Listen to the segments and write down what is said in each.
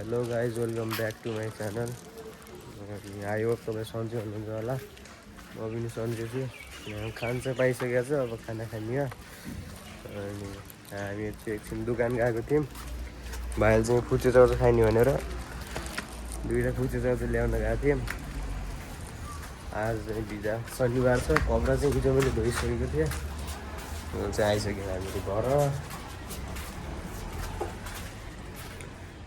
Hello guys, welcome back to my channel. I hope तपाईँ सन्चै हुनुहुन्छ होला। म पनि सन्चै छु। खान चाहिँ पाइसकेको छ, अब खाना खाने हो। अनि हामी चाहिँ एकछिन दोकान गएको थियौँ। भाइले चाहिँ फुच्चे चाउचाउ खाने भनेर दुईवटा फुच्चे चाउचाउ ल्याउन गएको थियौँ। आज चाहिँ बिदा शनिबार छ। कपडा चाहिँ हिजो मैले धोइसकेको थिएँ। चाहिँ आइसक्यो हामीहरू घर।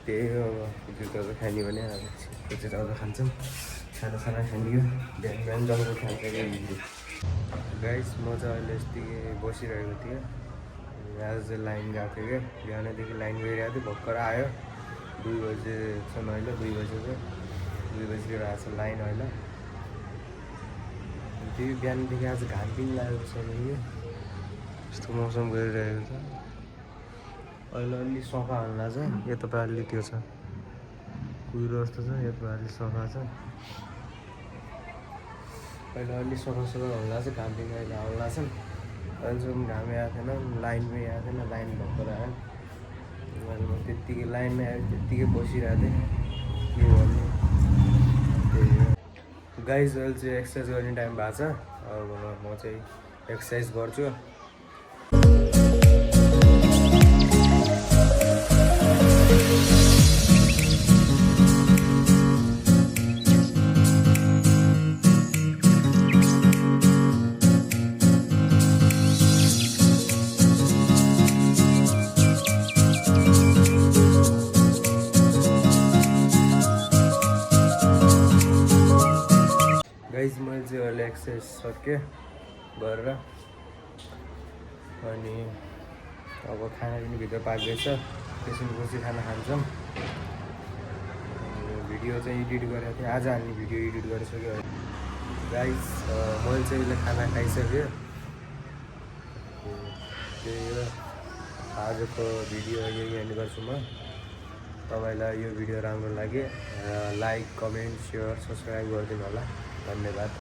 त्यही हो, अब फुच्चे चाउचाउ खाने भने अब फुच्चे चाउचाउ खान्छौँ। खाना खाने हो। बिहान बिहान जङ्गल खान्छ क्या हिजो। गाइस, म चाहिँ अहिले यतिकै बसिरहेको थिएँ। आज चाहिँ लाइन गएको थियो क्या। बिहानैदेखि लाइन गइरहेको थियो, भर्खर आयो। 2 बजेसम्म अहिले 2 बजे चाहिँ 2 बजीतिर आएको छ लाइन अहिले। त्यही बिहानदेखि आज घाम पनि लागेको छ कि यस्तो मौसम गरिरहेको छ। अहिले अलि सफा हुन लाग्छ। यता अलि त्यो छ, कुहिरो जस्तो छ। यता अलि सफा छ। अहिले अलि सफा हुन लाग्छ। घाम पनि अहिले आउनु लाग्छ। अहिलेसम्म घाम आएको थिएन, लाइन पनि आएको थिएन। लाइन भर्खर आयो। अहिले म त्यत्तिकै लाइनमा आएर त्यत्तिकै बसिरहेको थिएँ। के गर्ने, त्यही हो। गाइज, अहिले चाहिँ एक्सर्साइज गर्ने टाइम भएको छ। अब म चाहिँ एक्सर्साइज गर्छु। गाइज, मैले चाहिँ अहिले एक्सर्साइज सकेँ गरेर। अनि अब खाना पनि भित्र पाक्दैछ। एकछिनपछि खाना खान्छौँ। भिडियो चाहिँ एडिट गरेको थिएँ। आज हाल्ने भिडियो एडिट गरिसक्यो। गाइज, मैले चाहिँ अहिले खाना खाइसकेँ। त्यही हो, आजको भिडियो यही एन्ड गर्छु म। तपाईँलाई यो भिडियो राम्रो लागे लाइक, कमेन्ट, सेयर, सब्सक्राइब गरिदिनु होला। धन्यवाद।